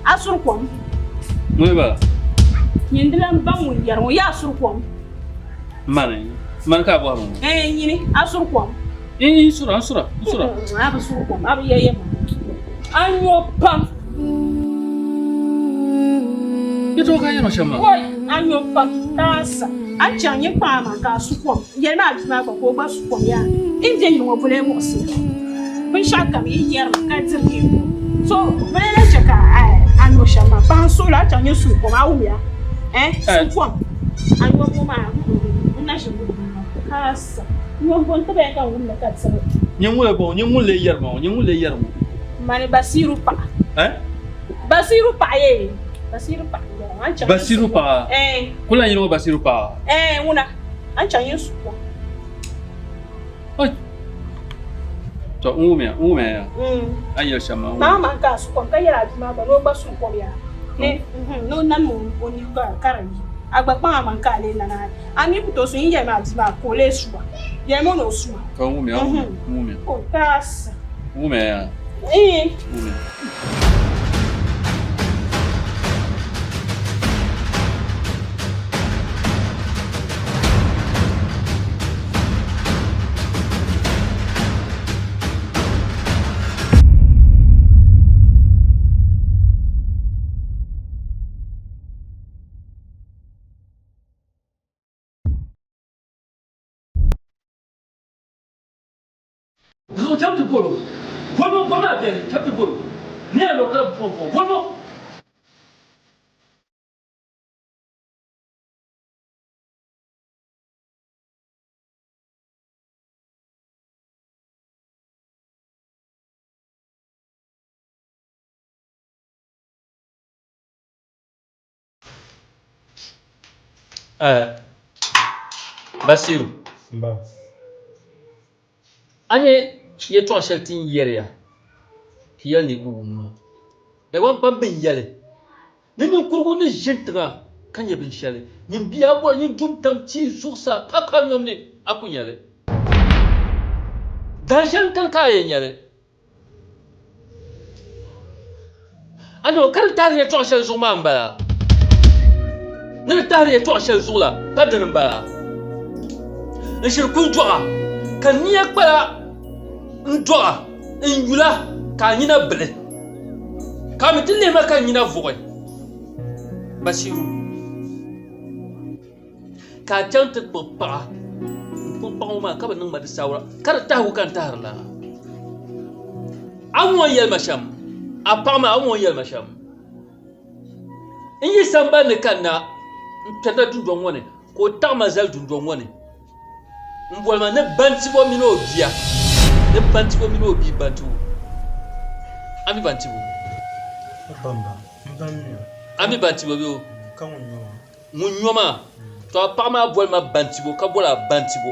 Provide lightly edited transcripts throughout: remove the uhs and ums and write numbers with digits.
A suri kom. Ŋuni bala? Nyin di lan baŋ ŋun yɛri ŋɔ, yaa suri kom. Mani, mani ka a bɔhiri ŋɔ? Ɛɛn nyini, a suri kom. N sura, n sura, n sura. A bi suri kom, a bi yɛli yɛlimaŋli. A nyo pam. Yɛtɔɣa ka a yɛri ma shɛm maa? Oi, a nyo pam, taasa. A ni chaŋ nyin kpaŋa maa ka a su kom. Yɛli ma a bia maa gba ka o gba su kom yaa. N be yili ŋɔ vuli muɣisiya. Binshɛɣu kam yi yɛrimi ka diri di yiko. So bɛ lee lahi chɛ ka a nyo shɛm maa. Paɣa n-suhili a chaŋ nyin suhi kom a wumya? Eh, suhi kom. A nyom ŋɔ maa n na ʒi wum Kaasa. Nyom bo n-ti ba ya ka n wumdi ka diri. Nyin ŋun lee bɔŋɔ, nyin ŋun lee yɛri ma ŋɔ, nyin ŋun lee yɛri ŋɔ. Mani Basiru paɣa. Eh? Basiru paɣa yee. Basiru paɣa n-yɛra ŋɔ. A ni chaŋ nyin suhi kom. Basiru paɣa? Eh. Ku lan yɛli ŋɔ Basiru paɣa? Eh, ŋuna. A ni chaŋ nyin suhi kom. Oi! To, n wumya, n wumya ya. A ni yɛli shɛm maa, n wumya. Maa maa ka a su kom ka yɛli a bia maa gba ni o gba su kom yaa. Ni, ni o nani ma o ni ka di yi. A gba kpaŋ a maŋ ka a lee nani a. A mi ku tooi su, n yɛli ma a bia maa ka o lee su ma. Yɛlimi o ni o su ma. To, n wumya, n wumya, n wumya. O taasi. N wumya yaa. Ii. N wumya. Zuɣu cham ti polo, bolibu n kɔŋ a beni, cham ti polo, ni a lo ka di pom pom, bolibu. Basiru, a nya yɛtɔɣ shɛli ti ni yɛri ya ka yɛli ni yi ku wum maa, Dagbaŋ kpam bɛn yɛli ni ninkurigu ni ʒini tiŋa ka nya binshɛli, nyin bia a bɔri nyin dum tam tia zuɣusaa ka ka nyom ni a ku nya li. Dahin shɛli n-kani ka a yɛn nya li. A ni o ka di tahiri yɛtɔɣ shɛli zuɣu maa m-bala. Ni di tahiri yɛtɔɣ shɛli zuɣu la, pa dini m-bala. N shiri kul dɔɣa, ka n nia kpala n dɔɣa n yula ka a nyina bili, ka a mi ti lihi ma ka n nyina vuɣi. Bashiru. Ka a chaŋ ti kpuɣi paɣa n-kpuɣi paɣa ŋɔ maa ka bi niŋ ma di saawara ka di tahigu ka n tahiri la. A ni ŋɔ yɛli ma shɛm, a paɣa maa a ni ŋɔ yɛli ma shɛm. N yi sambani ni kanna n-kpɛrina dundɔŋ ŋɔ ni ka o taɣi ma zali dundɔŋ ŋɔ ni m-boli ma ni Bantibo mini o bia, ni Bantibo mini o bia Bantibo. A mi Bantibo? A mi Bantibo bee o? Ŋun nyo maa, to a paɣa maa boli ma Bantibo ka boli a Bantibo.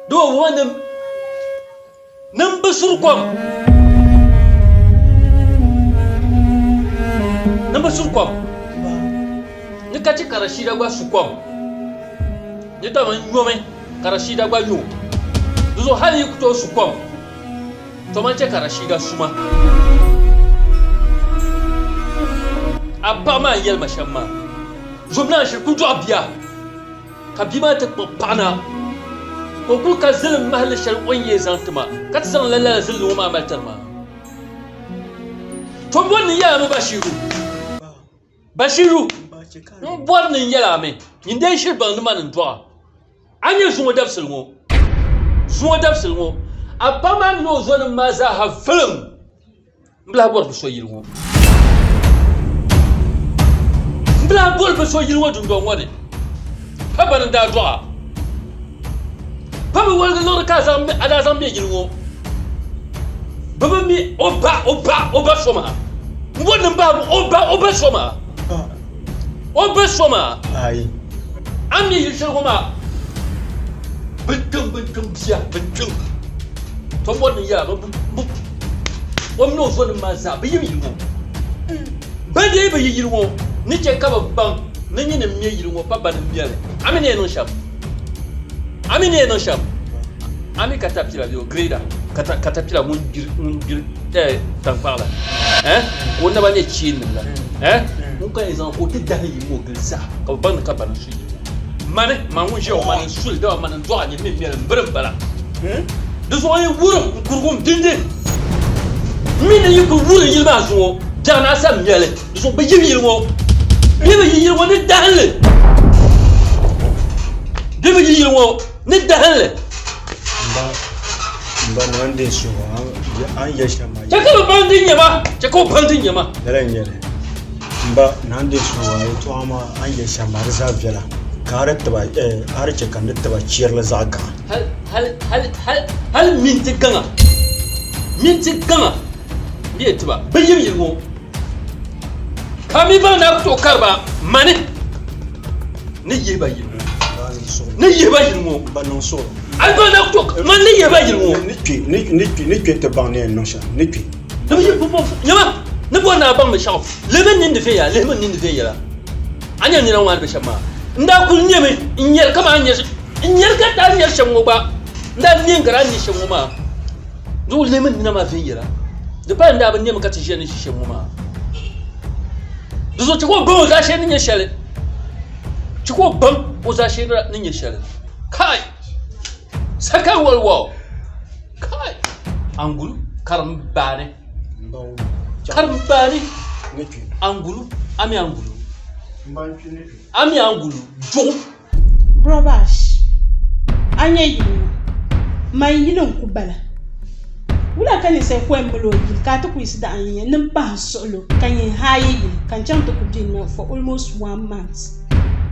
Di o wuhi ni ni m bi suri kom. Ni m bi suri kom. Ni ka chɛ ka Rashida gba su kom. Ni dama n nyomi ka Rashida gba nyo. Di zuɣu hali yi ku tooi su kom. To man chɛ ka Rashida suma. A paɣa maa n-yɛli ma shɛm maa, zom naa n-shiri kul dɔɣi bia, ka bia maa ti kpuɣi paɣa na, ka o kul ka zilim mahili shɛli o ni yɛn zaŋ ti ma, ka ti zaŋ la lala zilli ŋɔ maa mali tiri ma. To m bɔri ni n yɛl a mi Bashiru? Bashiru, m bɔri ni n yɛl a mi, nyin dee shiri baŋ ni mani n-dɔɣ a. A nya zuŋɔ dabisili ŋɔ, zuŋɔ dabisili ŋɔ, a paɣ maa mini o zɔnim maa zaa ha filim m-bi lahi bɔri bɛ so yili ŋɔ. M-bi lahi bɔri bɛ so yili ŋɔ dundɔŋ ŋɔ ni. Pa bani n-daa dɔɣ a. Pa bɛ woligi liɣiri ka a daa zaŋ me yili ŋɔ. Bɛ bi mi o ba, o ba, o ba so maa. M bɔri ni m bahi o ba, o ba so maa. O ba so maa. A mi yili shɛli ŋɔ maa bintiŋ bintiŋ bia bintiŋ to bɔri ni yɛla bɛ o mini o zɔnim maa zaa bɛ yim yili ŋɔ bɛ dee bi yi yili ŋɔ ni chɛ ka bɛ baŋ ni nyini m-me yili ŋɔ pa bani m-me li a mi ni yɛn niŋ shɛm a mi ni yɛn niŋ shɛm a mi katapila bee o gireda. Katapila ŋun gbiri ŋun gbiri tankpaɣu la ka o naba nyɛ cheen nim la ŋun ka yɛn zaŋ ka o ti dahi yili ŋɔ gili zaa ka bi baŋ ni ka bani n su yili ŋɔ mani man ŋun ʒiya ŋɔ mani n suli dama mani n dɔɣi nyɛ min mɛli n biri n bala di zuɣu yi wurim n kurigum dindi n mi ni yi kuli wurim yili maa zuŋɔ biɛɣu ni a sa mɛli di zuɣu bi yim yili ŋɔ bɛ bi yi yili ŋɔ ni dahinli bɛ bi yi yili ŋɔ ni dahinli N ba ni n deei suhu a ni yɛli shɛm maa. Chɛ ka bɛ baŋ din nyɛ ma, chɛ ka o baŋ din nyɛ ma. Lala n-nyɛ li. M ba ni a ni deei suhu a yɛtɔɣa maa a ni yɛli shɛm maa di zaa viɛla ka a di chɛ ka n di tiba chirili zaɣ gaŋa. Hal minti gaŋa, minti gaŋa bɛ tiba bɛ yim yili ŋɔ ka mi baŋ ni a ku tooi kari ba mani. Ni yihi ba yili ŋɔ. Ni yihi ba yili ŋɔ. Ba niŋ suɣulo. A gba na ku tooi man ni yihi ba yili ŋɔ. Ni kpe ni ni kpe ni kpe ti baŋ ni yɛn niŋ shɛm ni kpe. Ni bi yi nyama ni bɔri ni a baŋ binshɛɣu lihimi n nini viɛnyɛla lihimi n nini viɛnyɛla a nya nina ŋɔ ni be shɛm maa n daa kuli nyɛmi n nyɛri kaman a nyɛri n nyɛri ka daa nyɛri shɛm ŋɔ gba n daa nyɛ n gari a ni nyɛ shɛm ŋɔ maa zuɣu lihimi n nina maa viɛnyɛla di pala n daa bi nyɛmi ka ti ʒiya ni ʒi shɛm ŋɔ maa di zuɣu chɛ ka o baŋ o zaashee ni nyɛ shɛli Chɛ ka o baŋ o zaashee ni nyɛ shɛli. Kai! Sakai wɔliwɔɔ! Kai! Angulu karim baani. Karim baani. Angulu ami angulu. Ami angulu juɣu. Brobash, a nyɛ yili ŋɔ, man yili n-ku bala. Wula ka ninsal ku yɛn mali o yili ka a ti ku yiɣisi daɣim yinya ni m-pahi n suɣilo ka nyin haai yili ka n chaŋ ti ku be nimaani for almost one month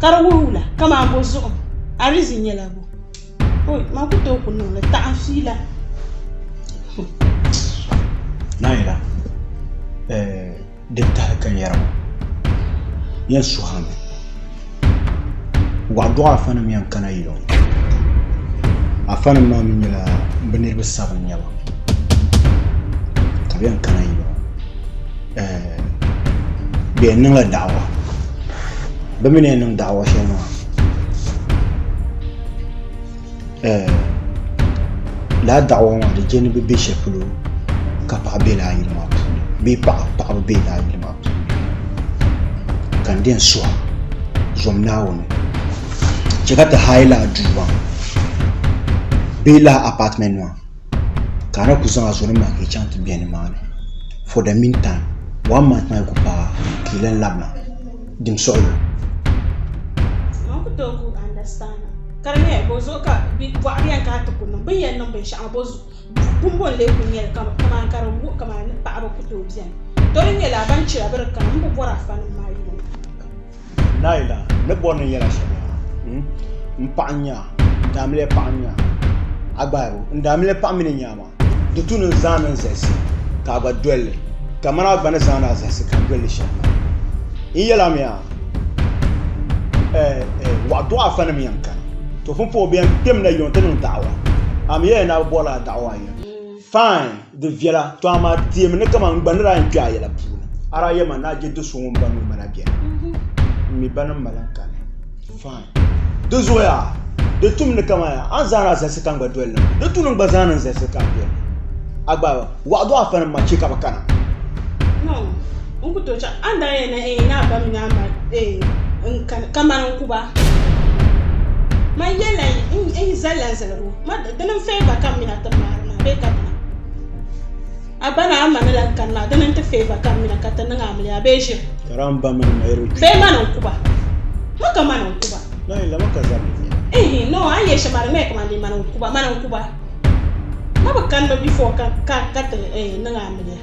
ka di wuhi wula kaman bo zuɣu a reason nyɛla bo? Oi man ku tooi ku niŋ li taɣim fiila. Naayila, din tahili ka n yɛri ŋɔ yɛn suhimi waɣa dɔɣi afanim yɛn kana yili ŋɔ afanim maa mi nyɛla bɛ niriba sabin n-nyɛ ba ka bɛ yɛn kana yili ŋɔ bɛ yɛn niŋla da'awa bɛ mi ni yɛn niŋ da'awa shɛli maa Lala daɣu ŋɔ maa di je ni bi bɛ shɛli polo ka paɣa bɛ laa yili maa puuni bee paɣaba bɛ laa yili maa puuni ka n den suha zom Naawuni chɛ ka ti haai laa duu maa bee laa apatmɛnt maa ka a na ku zaŋ a zɔnim maa ka yi chaŋ ti bɛ nimaani for the mean time one month maa yi ku paai ka yi lan labina. Dim suɣulo. Man ku tooi ku understand ka di nyɛla bozuɣu ka bɔɣiri yɛn kana ti ku niŋ bɛ ni yɛn niŋ binshɛɣu maa bozuɣu bumbɔŋ lee ku nyɛli kaman ka di wuhi kaman ni paɣaba ku tooi beni to di nyɛla ban chira bɛ di kana m bi bɔri afanim maa yuli ŋɔ. Naayila, n ni bɔri ni n yɛla shɛm yaa, m paɣa n-nyɛ a, n daamiliya paɣa n-nyɛ a, a gbaai o, n daamiliya paɣa mi ni nyɛ a maa. Di tu ni n zaŋ ni n zalisi ka a gba doli li kamani a gba ni zaŋdi a zalisi ka a doli li shɛm maa. N yɛl a mi a, waɣa dɔɣi afanim yɛn kani, to pumpɔŋɔ bɛ yɛn kpɛmina yuŋ ti niŋ da'awa. A mi yɛliya ni a bi bɔrila a da'awa a yɛm. Fine, di viɛla, to amaa teemi ni kaman n gba ni daa yɛn kpe a yɛla puuni, a daa yɛli ma ni a je do so ŋun ba ni o ma la beni. M mi ba ni m ma lan kani. Fine. Di zuɣu yaa, di tum ni kaman yaa, a ni zaani a zalisi ka n gba doli li maa, di tu ni n gba zaani n zalisi ka a doli li. A gba waɣa dɔɣi afanim maa chɛ ka bɛ kana. No, n ku tooi chaŋ. A ni daa yɛli ni eeh ni a ba mini a ma eeh n kani kaman n ku ba. Man yɛlila n zalila n zaligu, dini n-favour ka m mini a ti maari maa bee ka dina? A ba ni a ma ni lan kani maa, dini n-ti favour ka m mini a ka ti niŋ amiliya bee ʒiri? Ka daa m ba mini m ma yɛli o kpi. Bee mani n-ku ba? Ma ka mani n-ku ba. Nayi la ma ka zabili nyɛla. Ihi, no, a ni yɛli shɛm maa di ŋmɛya kaman dee mani n-ku ba, mani n-ku ba. Ma bi kanimi before ka ka ka ti eh niŋ amiliya.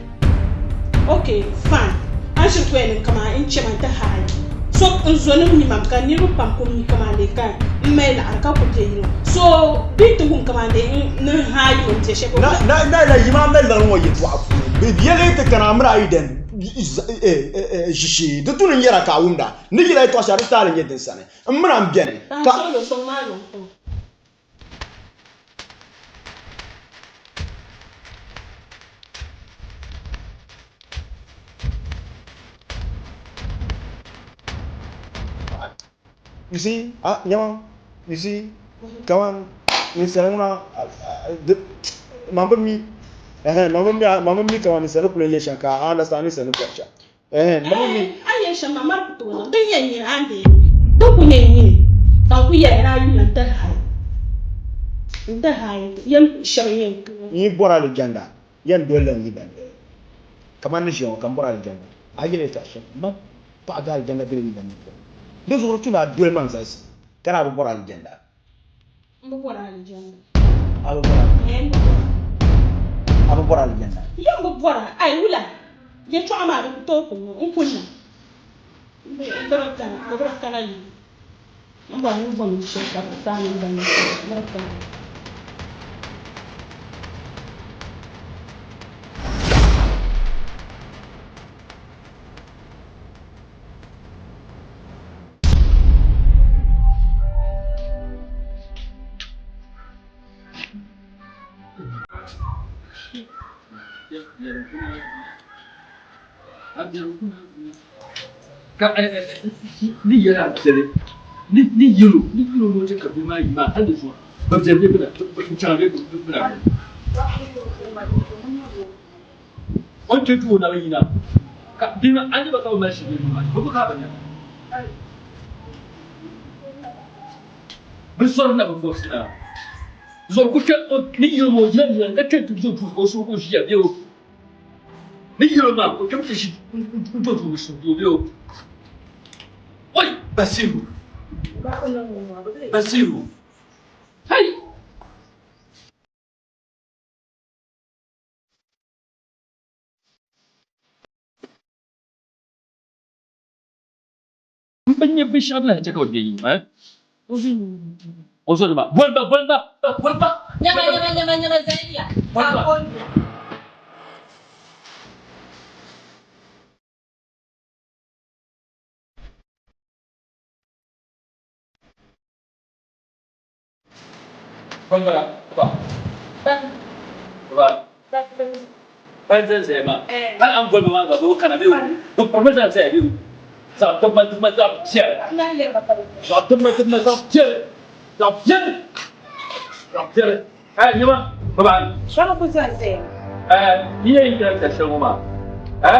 Ok, fine. A ni ʒiri ku yɛn niŋ kaman n chɛ ma n-ti haai. So n zonim mi mam ka niriba pam ku mi kaman dee ka m mali laɣiri ka ku be yili ŋɔ. So bɛ yi ti wum kaman dee n ni haai o ni be shɛli polo. Nayi la yi maa mali liɣiri ŋɔ yɛltɔɣa puuni. Bɛ yɛli ti kana a miri a yi dɛn ʒishee di tu ni n yɛra ka a wumda. N ni yɛl a yɛtɔɣ shɛli di taali n-nyɛ din sani. M mini a m-beni ka. You see, ah, nyama, you see, kaman ninsal ŋuna, Man bi mi ɛhɛn man bi mi man bi mi kaman ninsal ni kuli yɛ shɛm ka a understand ninsal ni bɔri shɛm ɛhɛn man bi mi. A ni yɛli shɛm maa mari ku tooi niŋ. Din yɛn nyɛ a ni deei li. Din ku yɛn nyɛ ka n ku yɛli ni a yuli n-ti hali n-ti hali yɛm shɛm yɛn ku. N yi bɔri alijanda yɛn dolila n yidana kaman ni ʒiya ŋɔ ka m bɔri alijanda a yi yɛli yɛltɔɣa shɛm man paɣa di alijanda bela yidana ni puuni di zuɣu di tu ni a doli man zalisi ka ni a bi bɔri alijanda. M bi bɔri alijanna. A bi bɔri alijanna? Ɛɛ, m bi bɔra. A bi bɔri alijanna? Yɛ m bi bɔra. Ai, wula? Yɛtɔɣa maa di ku tooi ku niŋ. N kuli na. M bi bi kana, bɛ bi kana yi. M bɔri ni bom shɛli ka bɛ saai ni ba ni bɛ bi kana. Ka ni yɛli a biɛli ni yɛlo ni yɛlo ni o chɛ ka bia maa yi maa hali di zuɣu bi biɛri bɛ bina n chaŋ bɛ bina O ni kpe duu o na bi yina ka bia maa a ni ba ka bi mali shili bia maa bi ka bi nya bi zɔri na bi bɔbisi na zɔri ku kpe ni yino maa o yina yina ka kpe nti do duu ka o suhu ku ʒiya bee o ni yino maa o kpɛmi ti ʒi n do duu suhudoo bee o oi Basiru Basiru hai. M bi nya binshɛɣu din lahi chɛ ka o bɛ yi maa. O zo nima, boli ba, boli ba, boli ba. Nyama, nyama, nyama, nyama, zaniya. Boli ba. Ban bala ba. Ba. Ban zan zaya maa. Hali an boli ba maa gba bɛ kana bɛ bɛ kpurimi zan zaya bɛ zaɣ tibima tibima zaɣ piɛli. Zaɣ tibima tibima zaɣ piɛli. Zaɣ piɛli. Zaɣ piɛli. Ɛ nyama bɛ baa. Shɛba ku zan zaya. Ɛ yi yɛn kpɛri kpɛ shɛli ŋɔ maa. Ɛ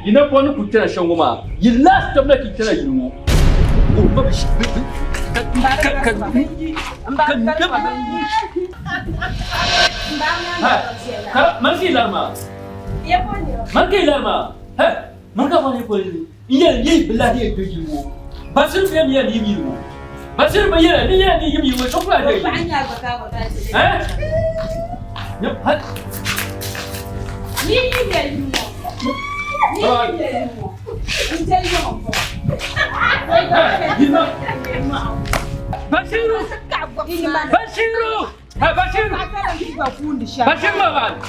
yi napɔŋ ni kuli kpɛra shɛm ŋɔ maa, yi last step na ti kpɛla yili ŋɔ. Man ka yi lari maa? Man ka yi lari maa? Hɛ, man ka bɔri yi boli ni n yɛli yi bi lahi yɛn kpe yili ŋɔ. Bashir mi yɛn yim yili ŋɔ. Bashir mi yɛli ni yɛn yim yili ŋɔ, so ku lahi bɛ yili ŋɔ. Hɛ? Hɛ? Bashiru! Bashiru! Ha Bashiru! Bashiru ma baani!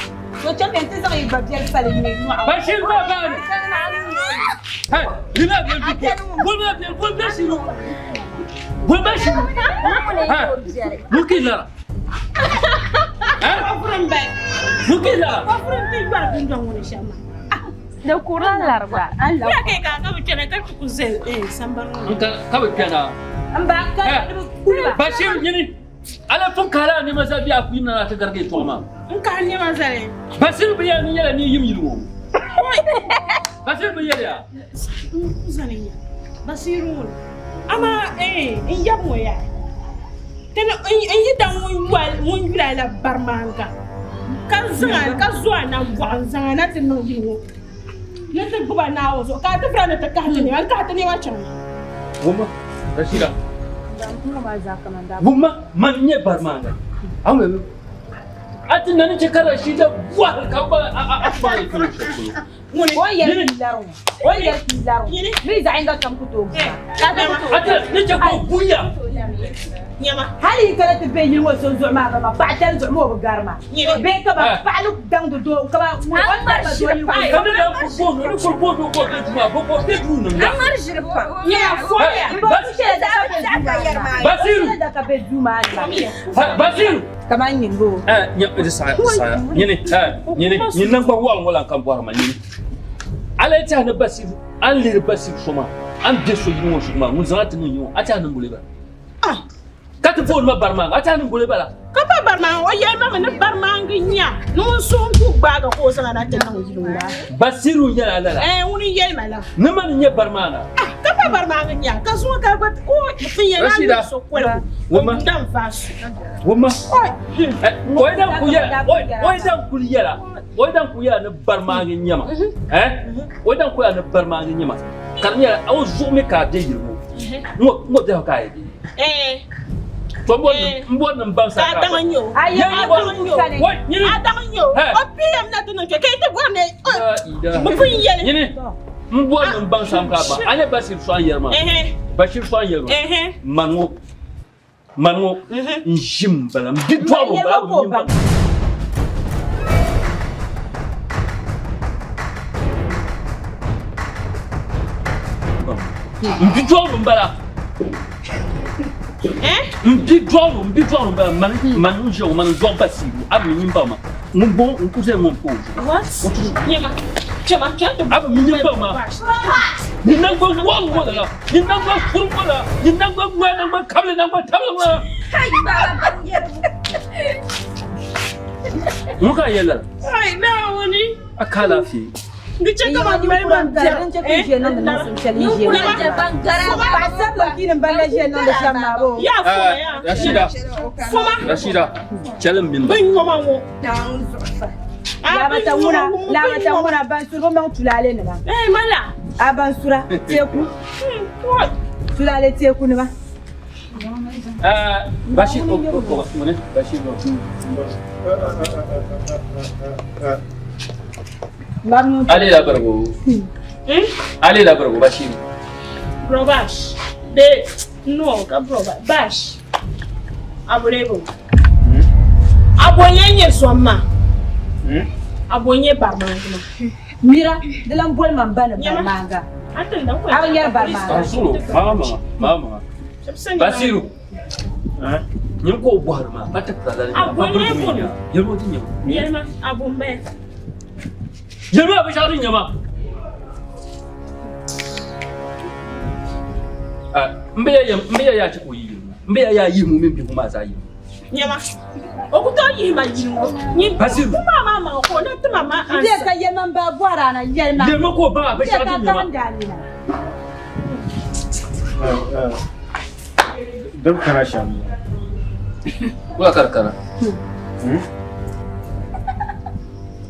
Bashiru ma baani! Ha, lima bɛ bi bol ma bɛ bol Bashiru! Bol Bashiru! Ha, muki lara. Ha? Muki lara. Da kuran larba. Ya kai ka ka bi kpɛna ka ti ku zali sambani ŋɔ ni. Ka bi kpɛna. N ba ka di bi kuli ba. Bashir nyini ala pun kahala nɛma zali bɛ a ku yim na ti garigi yɛltɔɣa maa. N kahi nɛma zali. Bashir bi yɛli ni yɛla ni yim yili ŋɔ. Bashir bi yɛli ya. N ku zani ya. Basiru ŋun. Amaa n yab ŋɔ yaa. Ti ni n yi daŋ ŋun yuli a la barimaaŋga, ka zaŋ a ka zo a nambɔɣu n-zaŋ a na ti niŋ yili ŋɔ ni ti gbib a Naawuni zuɣu, ka a ti vuri a ni ti kahi ti nɛma, n-kahi ti nɛma chaŋ. Wumma, Rashida. Wumma, man n-nyɛ barimaaŋga. A wum a ti na ni chɛ ka Rashida bɔhiri ka ba a kpaai yi kuli shɛli polo. O ni yɛli ti lari ŋɔ, o ni yɛli ti lari ŋɔ, mi zaɣ yinga kam ku tooi guura. A ti ni chɛ ka o guya. Hali yi kana ti be yili ŋɔ so zuɣu maa ba paɣa tali zuɣu mi o bi gari ma. Bee ka ba paɣa ni daŋdi doo ka ba o ni dari ba doo yili Ka mi daa kuli booni o ni kuli booni o ka o be duu maa, bɛ be duu niŋ ya. Basiru! ka be duu maa ni maa. Basiru! Kaman nyini boo. Eh, nya di saɣa, di saɣa. Nyini, eh, nyini, nyini naŋgban waɣila ŋɔ lan ka bɔri ma nyini. A lahi tɛha ni Basiru, a ni lihiri Basiru so maa, a ni be so yili ŋɔ zuɣu maa, ŋun zaŋ a ti niŋ yili ŋɔ, a tɛha ni m boli bala? Ka ti booni ma bari maa, a tɛha ni m boli bala? Ka pa bari barimaŋ o yɛli ma mi ni barimaŋgi nya ni ŋun suhu n-ku gbaagi ka o zaŋ a na ti niŋ yili ŋɔ. Basiru nyɛla lala. Ɛɛn, ŋuni n-yɛli ma la. Ni mani n-nyɛ barimaana. Ah, ka pa barimaŋgi nya ka zuŋɔ ka gba o tin yɛli a yuli so koligu Wumma. o daŋ vaai su. Wumma. O yi daŋ ku yɛla, o yi daŋ kuli yɛla, o yi daŋ ku yɛla ni barimaŋgi n-nyɛ ma. Ɛɛn, o yi daŋ ku yɛla ni barimaŋgi n-nyɛ ma ka di nyɛla o zuɣu mi ka a be yili ŋɔ. Ŋɔ ŋɔ biɛhigu ka a yi be. Ɛɛn. To n bɔri ni n baŋ sa ka. A daŋ n-nyɛ o. A yɛn A daŋ n-nyɛ o. Wai, nyini. A daŋ n-nyɛ o. O pm na ti niŋ kpe ka yi ti bɔri ni bɛ pun yɛli. Nyini, n bɔri ni n baŋ sam ka a baŋ. A nyɛ Bashir so a ni yɛri maa? Bashir so a ni yɛri maa? Mani ŋɔ, mani ŋɔ n ʒim m-bala, m bi dɔɣiri o m-bala, a bi mi m-baŋ. M bi dɔɣiri o m-bala. M bi dɔɣiri o, m bi dɔɣiri o m-bala, mani, mani ŋun ʒiya ŋɔ, mani n-dɔɣi Basiru, a bi mi nyin baŋ ma. Ŋun bɔŋɔ, n ku zaya ŋɔ m-pa o zuɣu. A bi mi nyin baŋ ma. Nyin naŋgban wɔɣili ŋɔ lala, nyin naŋgban kurim ŋɔ lala, nyin naŋgban ŋmaya, naŋgban kabili, naŋgban tabili ŋɔ lala. Ŋɔ ka a yɛli lala? A ka alaafee. Di chɛ ka man mali man biɛri. Din chɛ ka n ʒiya niŋdi niŋsim shɛli n ʒiya Paɣasarili n kpiini ban la ʒiya niŋdi shɛm maa boo. Yaa foma yaa. Rashida. Foma. Rashida. Chɛli m mini ba. Bin ŋɔma ŋɔ. Laamata ŋuna, laamata ŋuna ban suri bi maŋ tulaale nima. Eh mala. A ban sura teeku. Tulaale teeku nima. Bashir o o ŋuni Bashir o. Ali la barigu. Ali la barigu Bashir. Bro Bash. Be no ka bro Bash. Abolebo. Abonye nye zomma. Abonye barmanga. Mira, di lan boli man ba ni barmanga. A bi nyɛri barmanga. Ansuro, mama, mama. Basiru. Nyin ka o bɔhiri maa, pa ti pira lala nyɛma, pa birigu mi nyɛma. Yɛlima o ti nyɛma. Yɛlima, a bo m-baya. Yɛlima a binshɛɣu din nyɛma. M bi ya yaa chɛ ka o yi yili ŋɔ. M bi ya yaa yihim o mini bihigu maa zaa yili ŋɔ. Nyɛma, o ku tooi yihi ma yili ŋɔ. Nyin Basiru. ku maa maa maŋa ka o na ti ma ma N bɛ ka yɛlima m ba bɔhiri a na, yɛlima. Yɛlima ka o baŋ a binshɛɣu din N bɛ ka nyɛma. kahinda a nina. Din kana shɛm Wula ka di kana?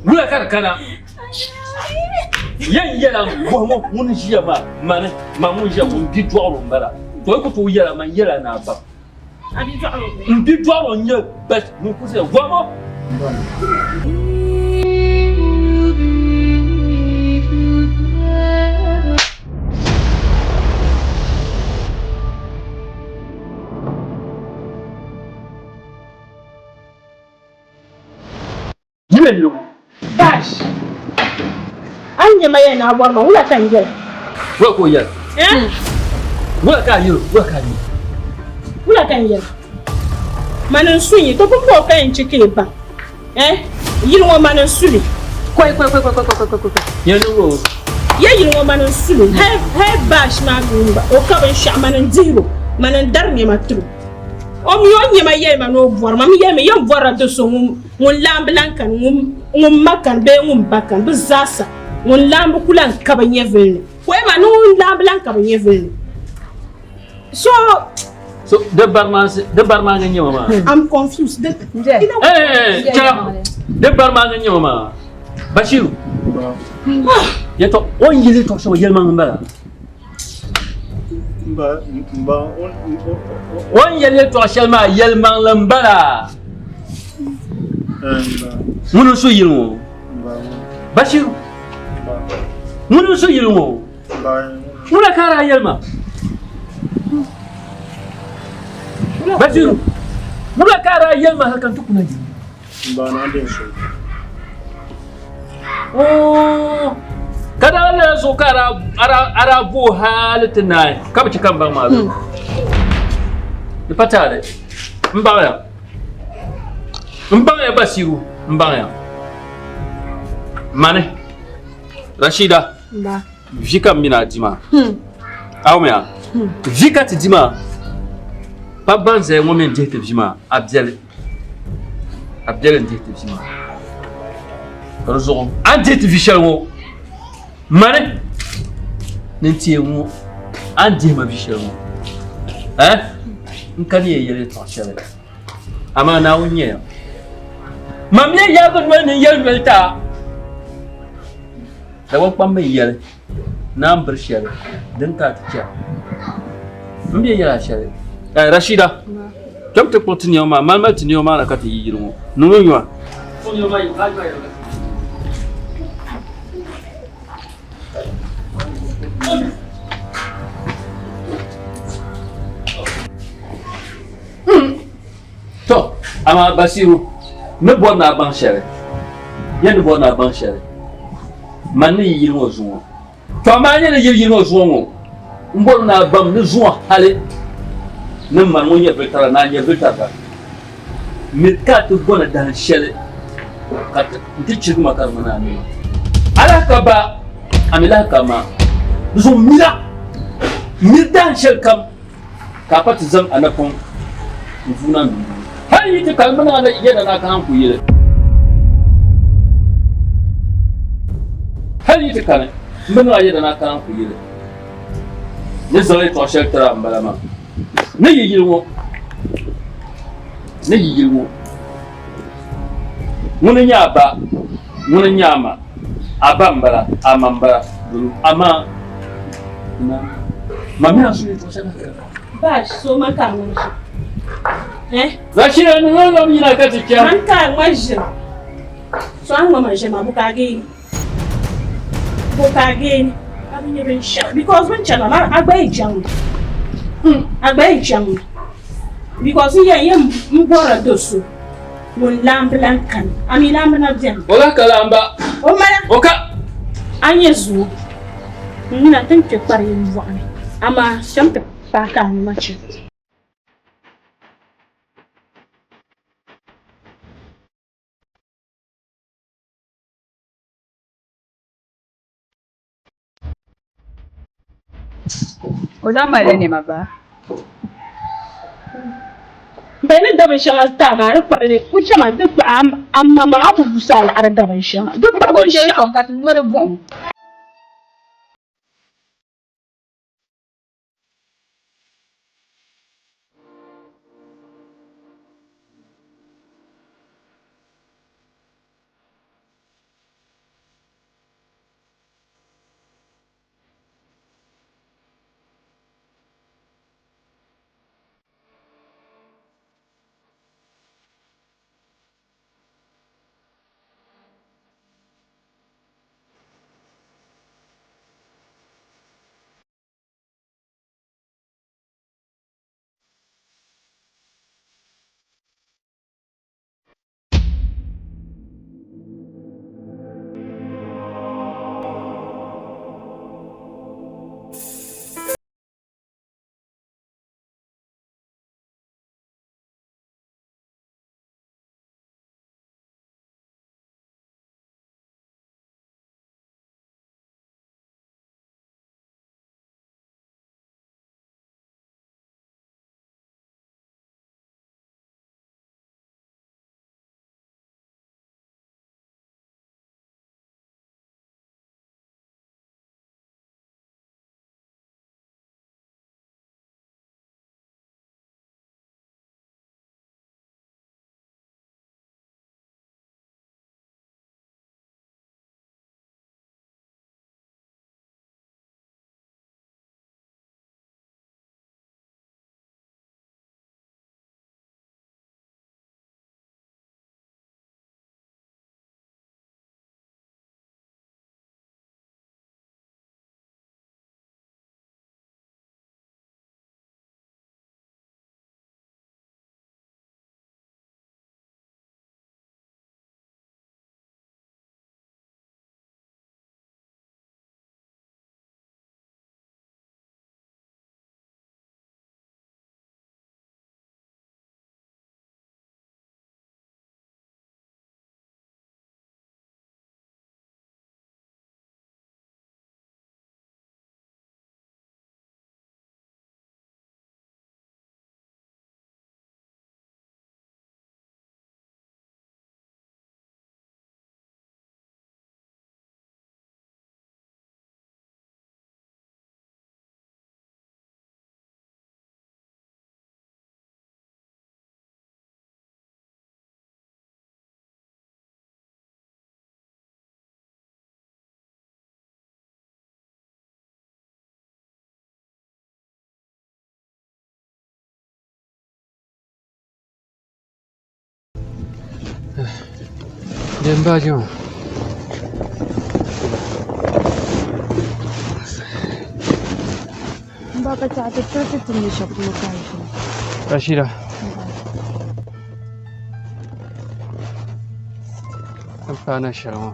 Wula ka di kana? Yɛn yɛla bɔhimo ŋun ʒiya maa mani ma ŋun ʒiya ŋun bi dɔɣiri o m-bala. To yi ku tooi yɛla man yɛla ni a baŋ. M bi dɔɣiri o n-nyɛ best ŋun ku zaya bɔhimo. Yili luŋ. Bash! A ni nyɛ ma yɛli ni a bɔri ma, wula ka n yɛli? Wula ka o yɛli? Eh? Wula ka a yɛli o? Wula ka a yɛli? Wula ka n yɛli? Mani n-su yi, to pumpɔŋɔ ka yɛn chɛ ka yi baŋ. Eh? Yili ŋɔ mani n-su li. Koi koi koi koi koi koi koi koi. Yɛli niŋ o. Ya yili ŋɔ mani n-su li. Hal hal Bash maa mini gba, o ka binshɛɣu mani n-dihir o, mani n-dari nɛma tir o. O mi o nyɛ ma yɛli ma ni o bɔri ma, mi yɛli mi yɛn bɔrila do so ŋun ŋun laambi lan kani, ŋun ma kani bee ŋun ba kani, bɛ zaasa ŋun laambi ku lan ka bɛ nyɛvili ni. Ka o yɛli ma ni ŋun laambi lan ka bɛ nyɛvili ni. So. So di barimaŋ n-nyɛ ma maa. I'm confused. Eh, chɛla di barimaŋ n-nyɛ ma maa. Bashiru. Yɛtɔ o ni yɛli yɛtɔɣ shɛŋa yɛlimaŋli m-bala. O ni yɛli yɛtɔɣ shɛli maa yɛlimaŋli m-bala. Ŋuni n-su yili ŋɔ? Bashiru. Ŋuni n-su yili ŋɔ? Ŋuna ka a daa yɛli ma? Bashiru, ŋuna ka a daa yɛli ma hali ka n ti kuna yili ŋɔ? Ka daa lala zuɣu ka a daa bo hali ti naai ka bi chɛ ka n baŋ maa zuɣu. Di pa taali. M baŋya. M baŋya Basiru, m baŋya. Mani, Rashida, vi ka m mini a di maa. A wumya? Vi ka ti di maa. Pa ban zaya ŋɔ mini dihi ti vi maa, a biɛli. A biɛli n-dihi ti vi maa. Ka di zuɣu a ni dihi ti vi shɛli ŋɔ mani ni n teei ŋɔ a ni dihi ma vi shɛli ŋɔ eh? N ka ni yɛn yɛli yɛltɔɣa shɛli amaa Naawuni nyɛ ya. Mam yɛn yaagi noli ni n yɛli noli ti a. Dagbaŋ kpamba yi yɛli ni a ni biri shɛli din ka a ti chɛ m bi yɛn yɛl a shɛli. Eh, Rashida, kpɛm ti kpuɣi ti nɛma maa, mali mali ti nɛma maa na ka ti yi yili ŋɔ. Niŋ o nyɔa. Kpuɣi nɛma maa yi, ka a nyɔa yɛli. To, amaa Basiru, n ni bɔri ni a baŋ shɛli, bɛ ni bɔri ni a baŋ shɛli, man ni yi yili ŋɔ zuŋɔ. To, amaa n ni yili yili ŋɔ zuŋɔ ŋɔ, m bɔri ni a baŋ ni zuŋɔ hali ni man ŋun nyɛ bilitara ni a nyɛ bilitariga, miri ka a ti bɔni dahin shɛli ka n ti chirigi ma ka di ŋmani a nima. A lahi ka ba, a mi lahi ka ma. Di zuɣu mira, miri dahin shɛli kam. Ka a pa ti zaŋ a napɔŋ n-vuun a nuu. Hal yi ti kali min a yɛda ni a kana n-ku yili. Hal yi ti kani m min a yɛda ni a kana n-ku yili. Ni zaŋ yɛtɔɣ shɛli tir a m-bala maa. Ni yi yili ŋɔ, ni yi yili ŋɔ, ŋuni n-nyɛ a ba, ŋuni n-nyɛ a ma, a ba m-bala, a ma m-bala, amaa ma mi a su yɛtɔɣ shɛli na. Bash, so man ka ŋun ʒi. Eh? Rashida, ni ŋun lam yina ka ti chɛ. Man ka ŋun ʒi. So a ŋma ma ʒi ma bu ka gee. Bu ka gee. A bi nyɛ binshɛɣu because bin chɛma ma a gba yi chaŋ mi. A gba yi chaŋ mi. Because n yɛn yɛn n bɔrila do so ŋun laambi lan kani. A mi laambi na bɛni. O lahi ka laamba. O mala. O ka. A nyɛ zuo. N yina ti ni kpe kpari yini bɔɣu ni. Amaa cham ti paaki a nima chɛ. O daa malila nɛma ba. Bɛ ni da binshɛŋa ti a maa di kpali ku chɛma nti kpahi a maŋmaŋ a ku guusi a laɣiri da binshɛŋa. Di kpahi binshɛɣu. Ka ti nyuri buɣim. Din baaji maa. M ba ka chɛ a ti tiriti ti ni shɛli polo ka a ʒini. Rashida. N paana shɛli ŋɔ.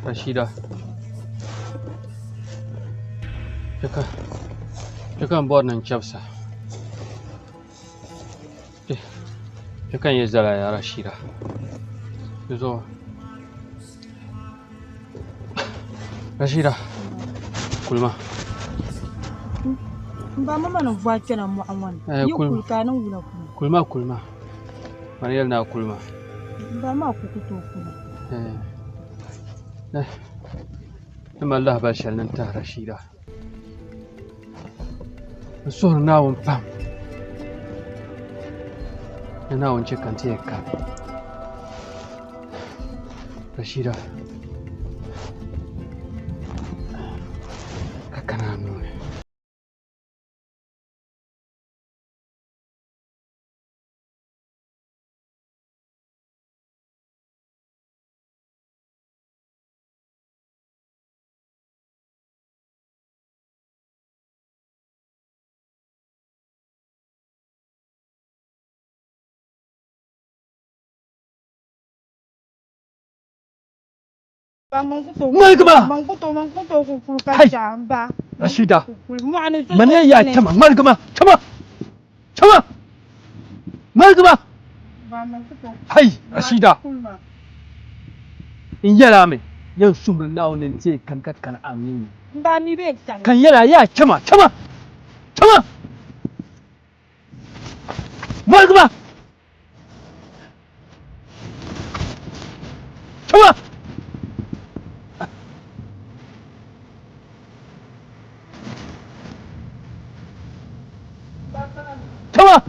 Rashida. Kpe ka n bɔri ni n chɛbisa. Kpe ka n yɛn zali a yaa Rashida. Di zuɣu Rashida kulima. M ba ma ni vɔi kpɛna mɔɣu ŋɔ ni. Yi kuli ka a ni wula kuli. Kulima kulima. Mani yɛli ni a kulima. M ba maa ku ku tooi kuli. Ni mali lahabali shɛli ni n tahi Rashida. N suhiri Naawuni pam ni Naawuni chɛ ka n ti yɛn kani. Rashida, ka kana a nuu ni. Ŋmaligima! Hai! Rashida! Mani ya chama ŋmaligima! Chama! Chama! Ŋmaligima! Hai! Rashida! N yɛla mi yɛn suhuri Naawuni ni n-teei kani ka kani a mini. Ka n yɛla yaa chama! Chama! Chama! Ŋmaligima! Chama! Chama!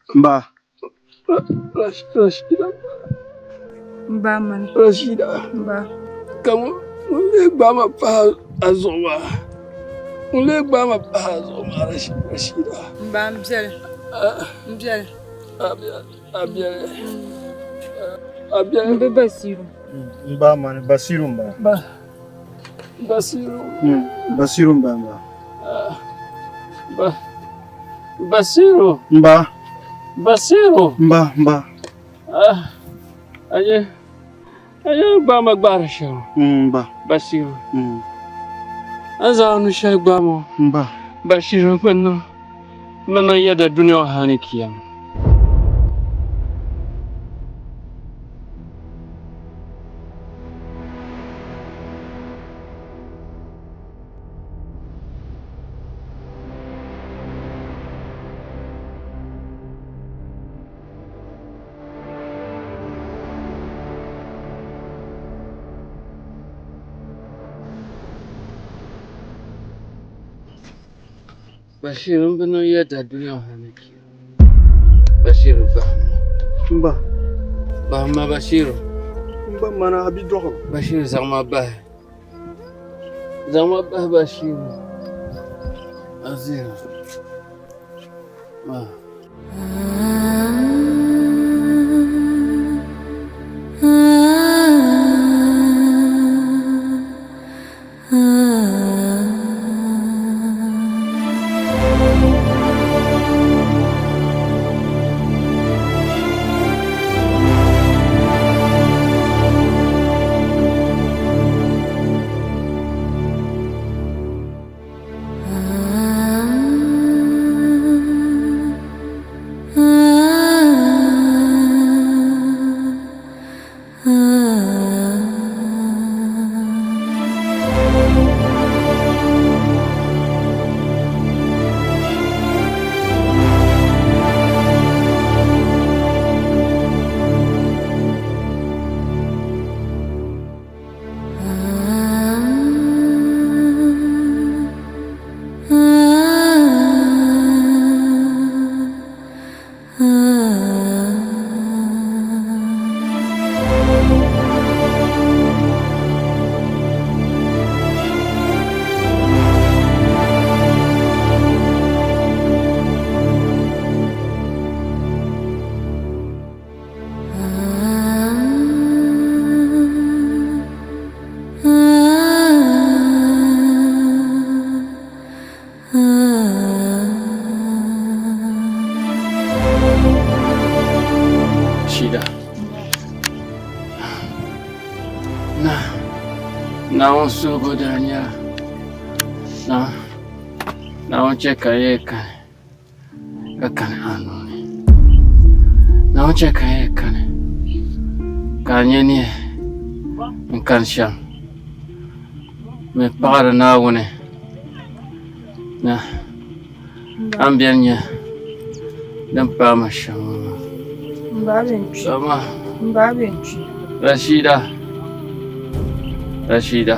Mba. Rashida. Mba mani. Rashida. Mba. Ka ŋun lee gbaai ma pahi a zuɣu maa. Ŋun lee gbaai ma pahi a zuɣu maa Rashida. Mba m biɛli. M biɛli. A biɛli. A biɛli. M bi Basiru. Mba mani Basiru mba. Ba Basiru. Basiru mba mba. Ba Basiru. Mba. Basiru. Mba mba. Aye. Aye gbaai ma gbaari shɛli. Mba. Basiru. A zaŋ a nu shɛli gbaai ma. Mba. Basiru bɛ niŋ bɛ niŋ yɛda dunia ŋɔ hali ni kiyama. Bashir m bi niŋ yɛda dunia ŋɔ ni Bashir bahim ma. Mba. Bahim ma Bashir. Mba mana a bi dɔɣi. Bashir zaŋ ma bahi. Zaŋ ma bahi Bashir. Azir. Ah. Rashida. Na Naawuni suhigu daa nyɛla na Naawuni chɛ ka yi kani ka kani a nuu ni. Naawuni chɛ ka yi kani ka a nya ni n kani shɛm. Bɛ paɣiri Naawuni na a ni beni nya din paai ma shɛm ŋɔ maa. Dama Rashida, Rashida,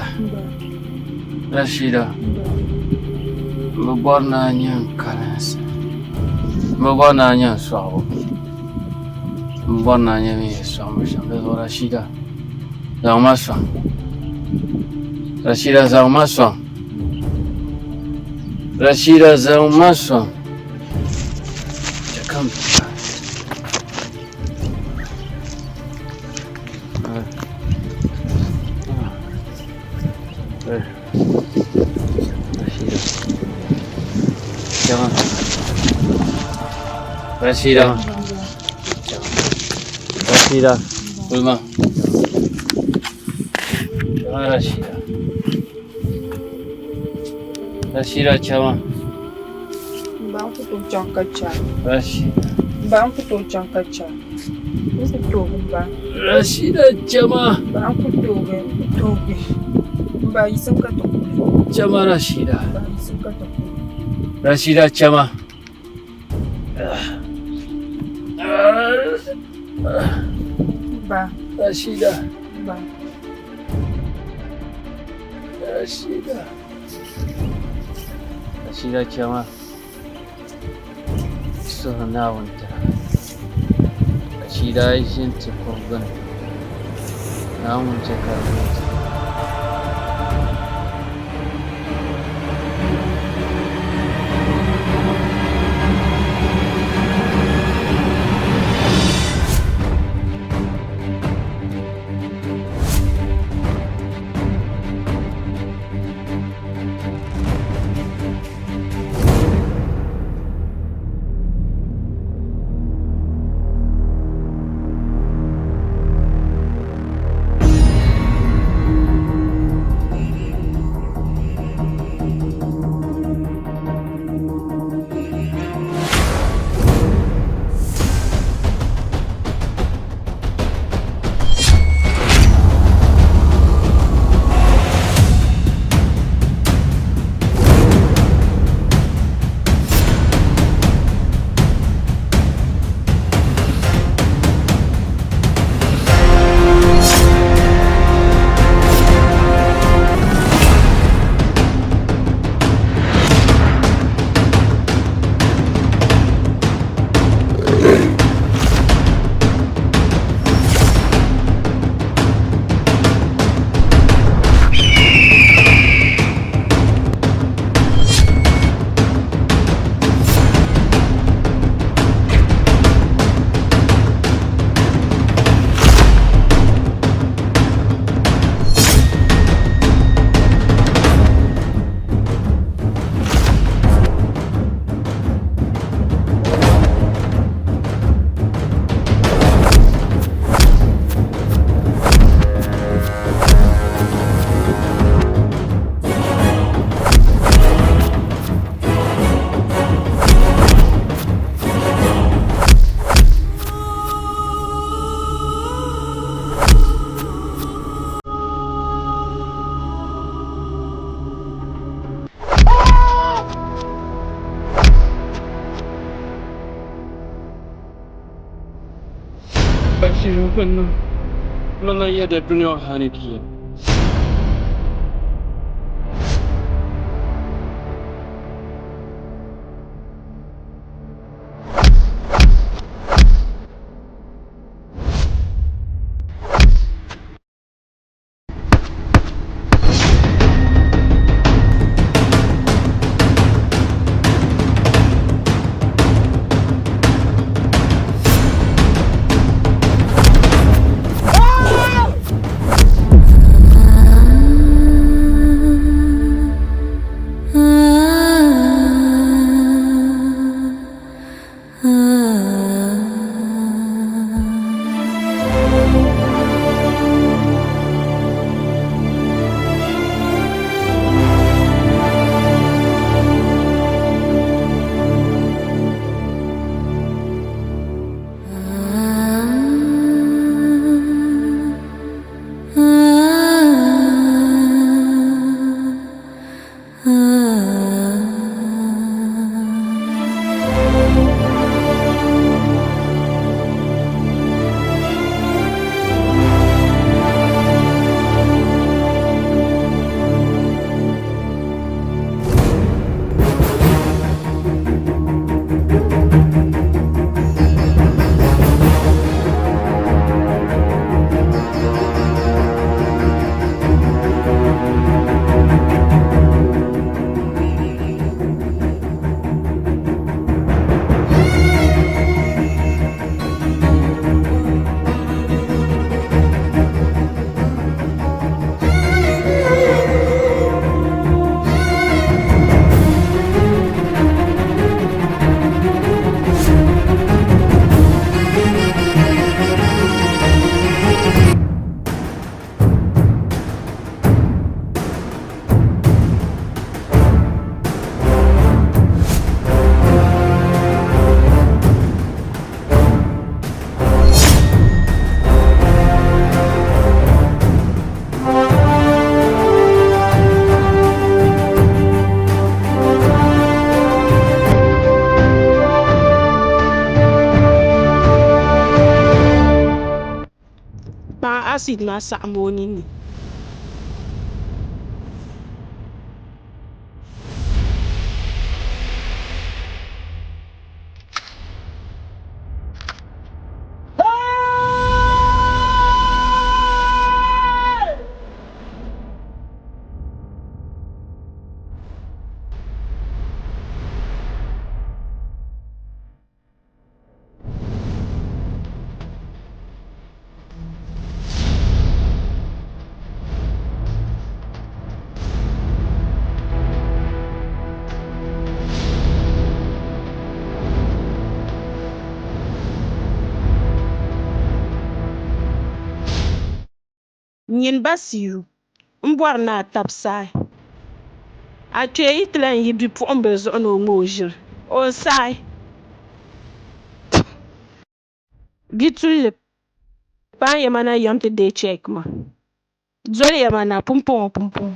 Rashida, m bi bɔri ni a nya n kalinsi, m bi bɔri ni a nya n sɔɣibu, m bi bɔri ni a nya bɛ ni yɛn sɔɣi ma shɛm. Dinzuɣu Rashida. Zaŋma sɔŋ. Rashida zaŋma sɔŋ. Rashida zaŋma sɔŋ. Chɛ ka m Rashida. Chama. Rashida. Rashida. Kulma. Chama Rashida. Rashida chama. Ba n ku tooi chaŋ ka chɛ a. Rashida. Ba n ku tooi chaŋ ka chɛ a. N ku toogi m ba. Rashida chama. Ba n ku toogi n ku toogi. M ba yiɣisim ka ti kuli. Chama Rashida. Ba yiɣisim ka ti kuli. Rashida chama. Ba. Rashida. Ba. Rashida. Rashida chama. Suhi Naawuni tira. Rashida yi ʒini ti kuɣu gbuni. Naawuni chɛ ka di niŋ ti. Acid maa saɣim o ninni. Nyin Basiru, m bɔri ni a tabi saai. A kpee yi ti lan yi bipuɣimbila zuɣu ni o ŋma o ʒiri, o ni saai. Bitulli, paai ya ma na yɛm ti deei cheque maa. Doli ya ma na pumpɔŋɔ pumpɔŋɔ.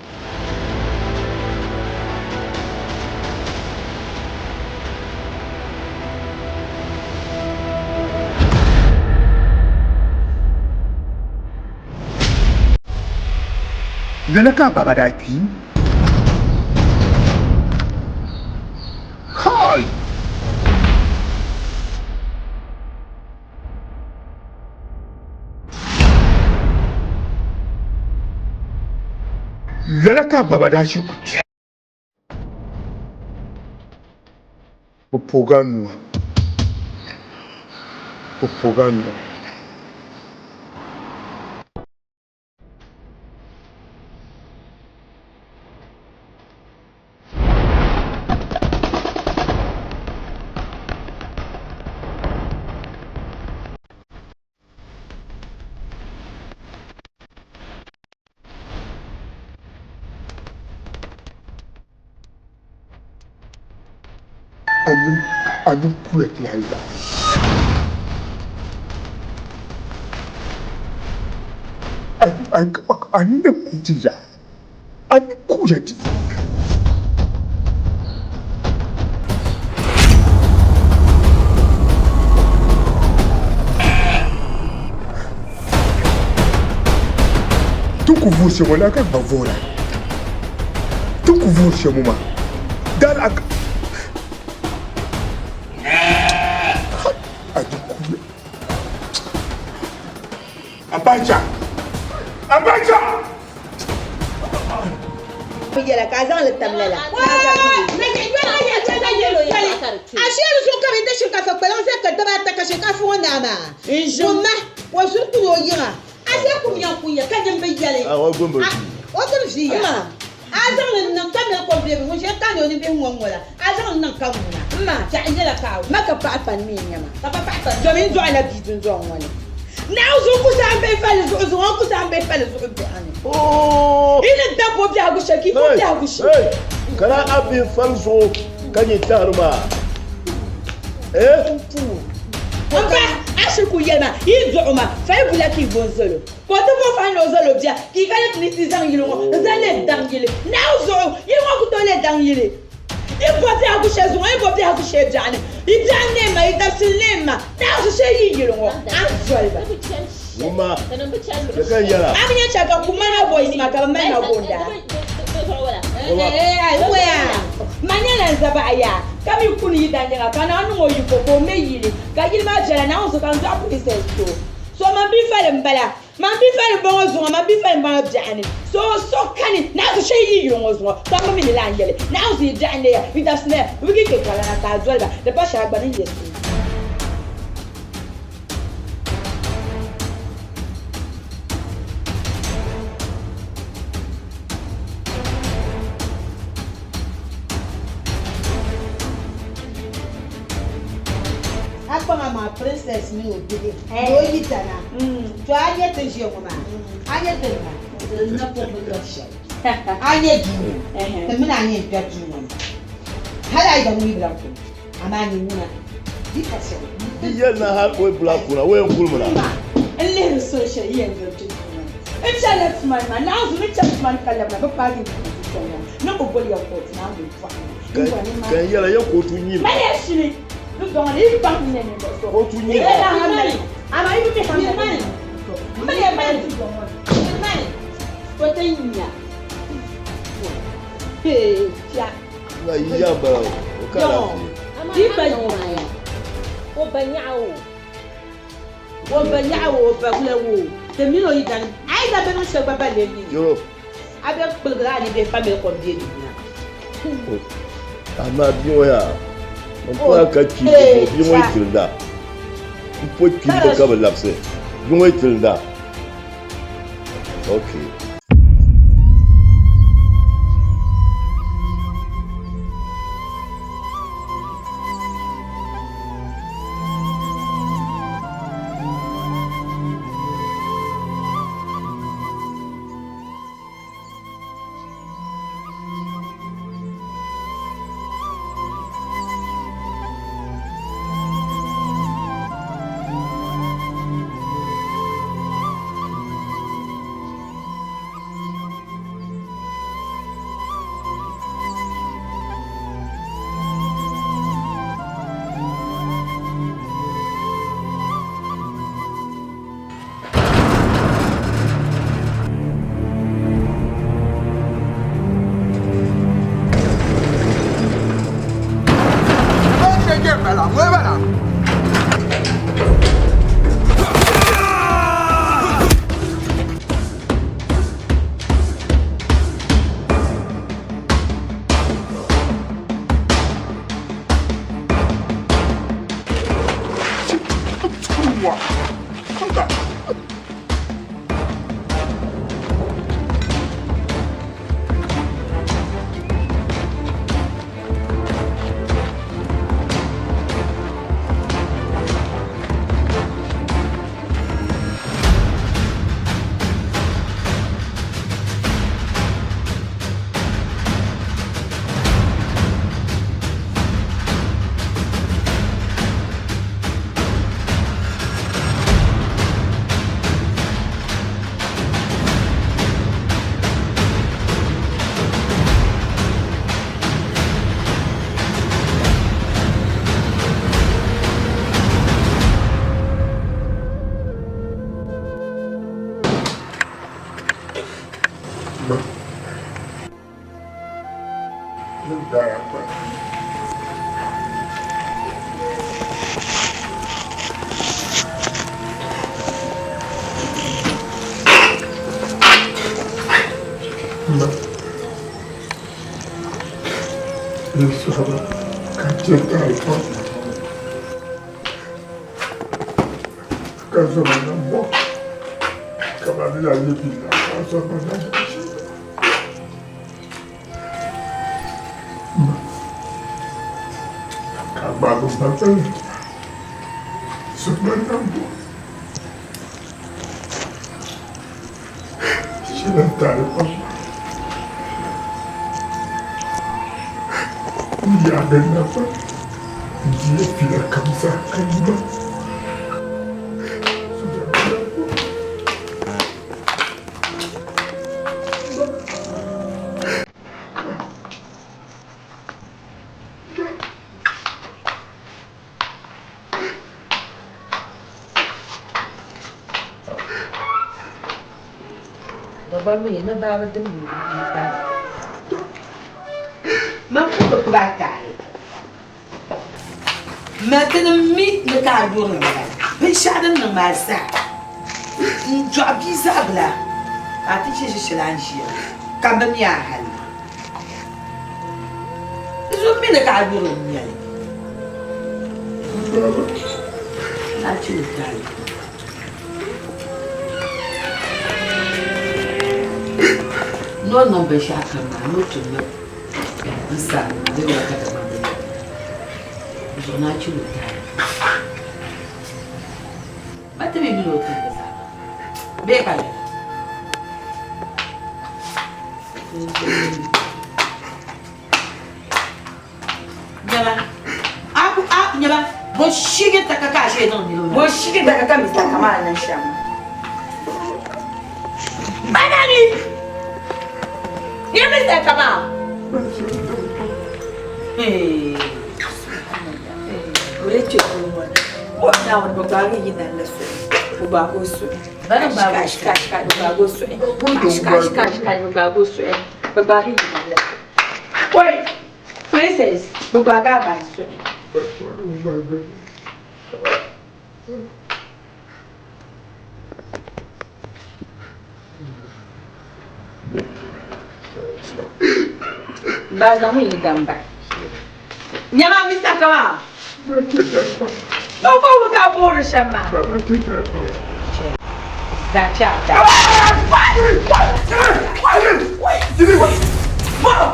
Lala ka a baba daa kpi. Kai! Lala ka a baba daa shiri ku kpi. Bɛ poog a nua. Bɛ poog a nua. A ni kuya ti hal la. A ni ku ti ya. A ni kuya ti. Ti ku vuhiri shɛm ŋɔ lala ka gba vuhira. Ti ku vuhiri shɛm ŋɔ maa dal a a di kuya. Abacha! Abacha! Yɛla ka a zaŋ li tam lala. Asheri zuɣu ka bɛ ti shinkaafa kpalaŋ zali ka daba ata ka shinkaafa ŋɔ naai maa ŋun ma o zuri kuli o yiŋa a zali kum yɛn kun ya ka din bi yɛli o gbubi ʒiya a zaŋ li niŋ ka mali kom beebi ŋun ʒiya kaani o nimbihi ŋɔ ŋɔ la a zaŋ li niŋ ka ŋuna piɛɣu yɛla ka a ma ka paɣa fani mi n-nyɛ ma domin dɔɣila bia dundɔŋ ŋɔ ni. Naawuni zuɣu ku saɣim bɛ fali zuɣu zuŋɔ n ku saɣim bɛ fali zuɣu biɛɣu ni. Yi ni dab o biɛhigu shee ka yi ka o biɛhigu shee. Kana a bihi fali zuɣu ka nyɛ tahiri maa. Eh? M ba, a shiri ku yɛli ma, yi dɔɣi ma, fali bula ka yi bo n-zal o. Ka o ti bo fali ni o zal o bia, ka yi kana ti ni ti zaŋ yili ŋɔ n-zaŋ leei daŋ yili. Naawuni zuɣu, yili ŋɔ ku tooi leei daŋ yili. Yi bo biɛhigu shee zuŋɔ, yi bo biɛhigu shee biɛɣuni, yi biɛɣu neem ma, yi dabisili neem ma, naawusu shee yi yili ŋɔ, a ni doli ba. Ŋun maa, chɛ ka n yɛl a. A mi nya chɛ ka kum ma na voice maa ka bɛ mali na goonda. Ma nyɛla n zabaɣa yaa, ka mi kuni yi dandiŋa ka naa niŋ o yiko ka o me yili, ka yili maa viɛla, Naawuni so ka n dɔɣi princess ti o. So man bi fali m-bala. Man bi fali bɔŋɔ zuŋɔ, man bi fali bɔŋɔ biɛɣu ni. So so kani, naɣizu shee yi yili ŋɔ zuŋɔ, kpamba mi ni lahi yɛli, naɣizu yi biɛɣu neeya, yi dabisi neeya, bɛ bi kpe kalana ka a doli ba, di pa shɛli a gba ni yɛ so. A kpaŋa maa princess mini o bihi ni o yidana to a nyɛ ti ʒiya ŋɔ maa a nyɛ ti na ti na pun bi lɔri shɛli a nyɛ duu ŋɔ ti mini a nyɛ n-kpɛri duu ŋɔ ni hali a yidana ŋun yi bi lahi kuni amaa nyɛ ŋuna di pa shɛli. Di yɛli na hali o yi bi lahi kuna o yɛn kulimi na. N lihiri soli shɛli yi yɛn doli kpe duu ŋɔ ni n chɛlila tuma ni maa naɣizu ni chɛ tuma ni ka labina bɛ paagi n puuni dukpɛli la ni bi boli ya kootu ni a ni bɔhi ma Ka n yɛla ya kootu nyini. Mali ya shili. mani mani o ti nya Hey, tia. Na yi ya bala o ka lafiya. Di ba o ba nyaɣa o. O ba nyaɣa o, o ba wula o. Ti mini o yidana a yi na bɛ niŋ shɛli gba ba lee mi. Joro. A bɛ kpuligila a ni bihi famili kom bɛ duu na. Amaa bia ŋɔ yaa, n pɔra ka kpi bɛ bia ŋɔ yi tirinda. N po kpi bɛ ka bi labisi. Bia ŋɔ yi tirinda. Okay. Bɛ gbaagi o suhi. Kashi kashi kashi bɛ gbaagi o suhi. Kashi kashi kashi kashi bɛ gbaagi o suhi. Bɛ gbaagi yi Oi! Princess, bɛ gbaagi a bahi suhi. Ba zaŋ yi damba. Nyama Mr. Kama. O ko ka boori shɛm maa.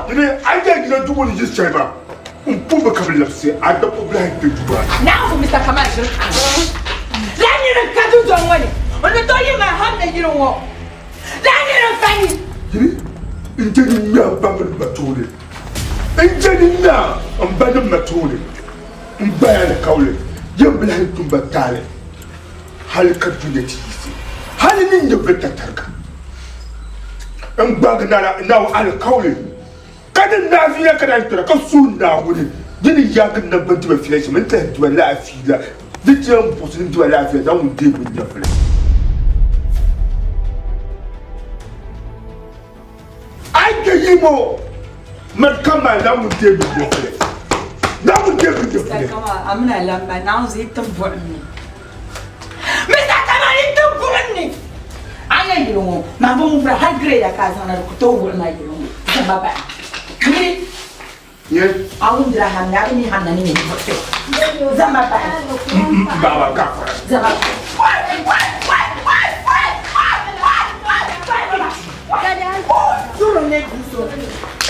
Dini a yɛ jina dugu ni ji sɛba n pu bɛ ka bi labisi a da ko bila kpe dugu maa. Naawuni Mr. Kama ʒiri Lala nira n ka dundɔŋ ŋɔ ni n ni tooi yi maa ham na yili ŋɔ Lala nira n ka ni. Dini n je ni ŋmɛ n ba mini ma tooni n je ni ŋmɛ n ba ni ma tooni n gbaya ni kauli yɛn bi lahi tumba taali. Hali ka dunia ti yiɣisi, hali ni nyɛ bɛ tatariga n-gbaagi Naawuni alikauli, ka di naafiya ka daa kpɛra ka suhi Naawuni di ni yaagi nagbani ti ba fiila shɛm n-tahi ti ba laafia la, di ti yɛn buɣisi ni ti ba laafia zaŋ ŋun deei bɛ nyɛvili. A yi kpe yimo, mali ka mali Naawuni deei bɛ nyɛvili. Naawuni deei bɛ nyɛvili. Amina lamba, Naawuni zii tim buɣim ni. Mr. Kamani ti buɣim ni a nyɛ yili ŋɔ maa bi ŋubira hali gireda ka a zaŋna di ku tooi wuɣi ma yili ŋɔ zama bahi mini a wumdira hamni a bi mi hamna ni nyɛ ninvuɣ shɛli zama bahi Baba gafara. Zama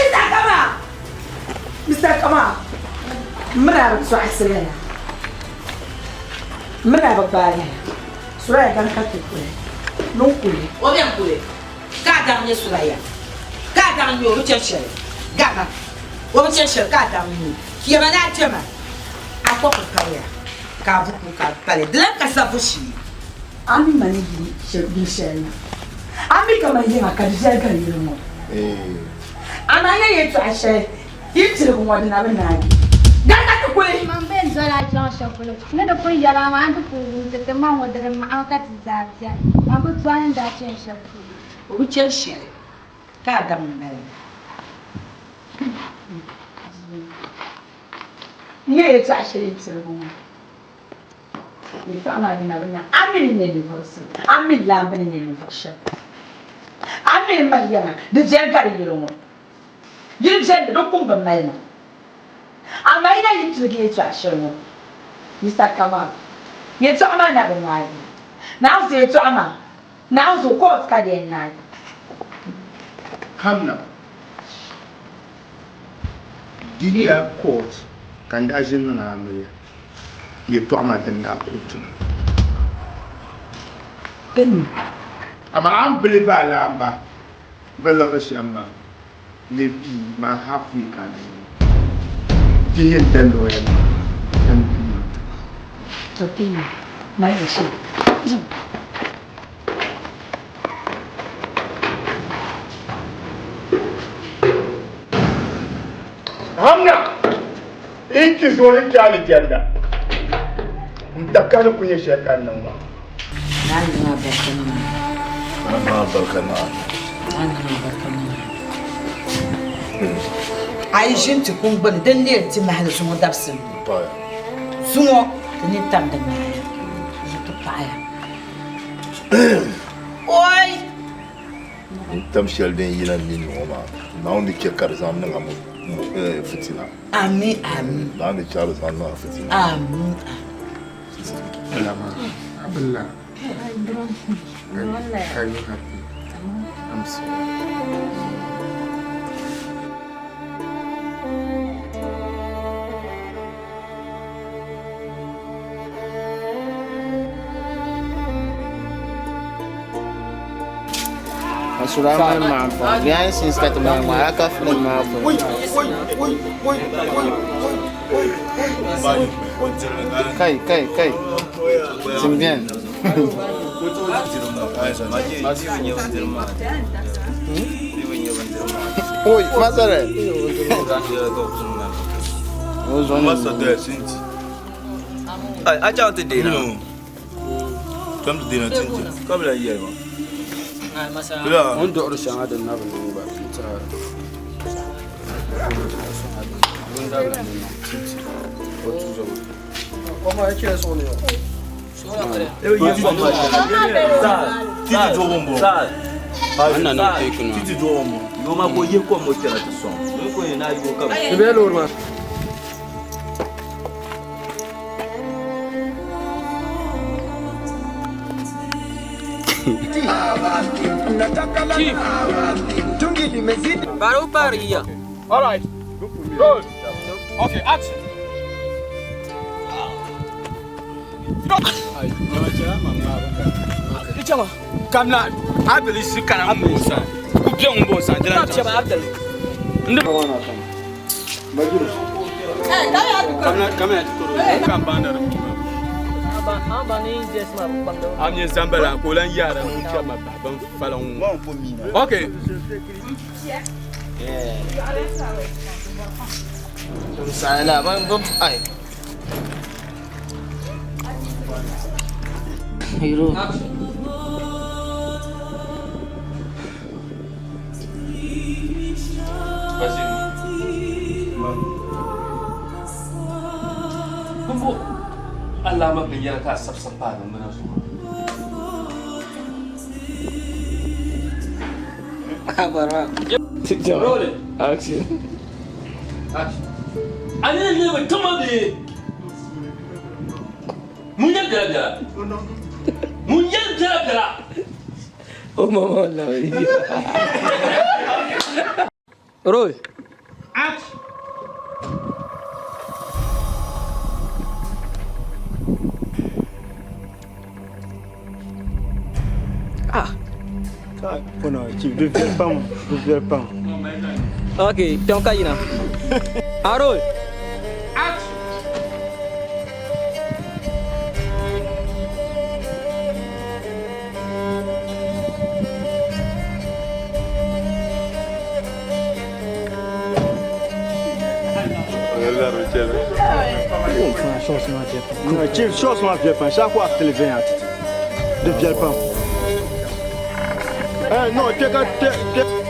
Mr. Kama Mr. Kama mira bi tɔɣisi lala Mira bi gbaai lala. Suraya gani ka ti kuli. Niŋ kuli. O bɛn kuli ka a daŋ nyɛ Suraya ka a daŋ nyɛ o bi chɛ shɛli gama o bi chɛ shɛli ka a daŋ nyɛ o kpɛma ni a kpɛma a kɔpu paliya ka a buku ka pali di lan ka sabbu shee. A mi ma ni yi yili shɛli na, a mi kaman yiŋa ka di viɛli gari yili ŋɔ. Amaa n yɛn yɛtɔɣa shɛli Yi tiligi ŋɔ di na bi naagi. Gari ka ti kuli. Man bɛn doli a chaŋ shɛli polo, n ni di pun yɛl a maa, a ni ti pun wum ti ti maŋ ŋɔ di di maɣimi ka ti zaa beni. Man bi doli n daa chani shɛli polo. O bi chani shɛli ka a daŋ m-bala. N yɛn yɛtɔɣa shɛli yi tiligi ŋɔ yɛtɔɣa maa di na bi naai. A mi ni nyɛ ninvuɣ so, a mi laamba ni nyɛ ninvuɣ shɛba, a mi ni mali yiŋa di viɛli gari yili ŋɔ. Yili viɛlli di kum bi mali ma. Amaa yi na yi tiligi yɛtɔɣ shɛli ŋɔ, Yisa kaman yɛtɔɣa maa na bi naagi. Naawuni so yɛtɔɣa maa, Naawuni so court ka di yɛn naagi. Hamna di ya court ka n daa ʒi niŋ amiliya yɛtɔɣa maa din daa court ni. Amaa a ni believe a laamba. Bɛ liɣiri shɛm maa ni bia maa halfway ka di ti yɛn da lɔya maa ka n bia maa ti ba. To ti yi mali shɛm. Hamna yi ti zo ni ti alijanna n takari ku nyɛ shɛli ka n niŋ maa. Naa niŋ a barika niŋ a. Naa niŋ a barika niŋ a. Naa niŋ a barika niŋ a. A yi ʒini ti kuŋ gbuni din leeri ti mahali zuŋɔ dabisili ŋɔ. Zuŋɔ ti ni tam di maaya yi ti paɣaya. Oi! N tam shɛli din yina mini ŋɔ maa, Naawuni di chɛ ka di zaŋ niŋ a fitina. Ami, ami. Naawuni di chɛ ka di zaŋ niŋ a fitina. Ami, ami. Abdullah, are you happy? I'm sorry. Asura mai maa pɔi behind scenes ka ti mali ŋmaara ka film maa pɔi. Kai kai kai tim beni. Oi masara. A chaŋ ti deei na. Tom ti deena ti ti ka bi lahi yɛli ma. O ni duɣiri shɛŋa din na bi niŋ gba n-tɛha din daa bi niŋ titi o tuzo maa. Titi duɣibu m-bɔŋɔ. Titi duɣibu m-bɔŋɔ. Yoo maa ka o yihi kom ŋɔ kpɛna ti sɔŋ. Di mi ko yɛn naai yoo ka bi. Di bela loori maa. Chief. Bari o paari yiya. All right. Roll. Okay, action. Kamina Abdul si kana n bo san ku bɛ ŋun bo san dila n chaŋ Abdul. Kamina kamina ti koro kan baŋ ni di A mi zambala ka o lan yaara ni o chɛ ma bahi bin faliŋ ŋɔ. Okay. Hero. Bimbo alaama binyɛra ka a sabisa paai di mina zuɣu. Rolling. Action. Action. A nini lebi tiŋa bee? Ŋun yɛli biɛla biɛla. Ŋun yɛli biɛla biɛla. O mama labi. Roll. Action. Ah. Kuna chief di viɛli pam di viɛli pam. Okay, kpɛm ka yina. A roll. Chief shots maa viɛli pam shee a ku a tili viɛnya titi di viɛli pam. Eh no, kpɛ ka kpɛ kpɛ.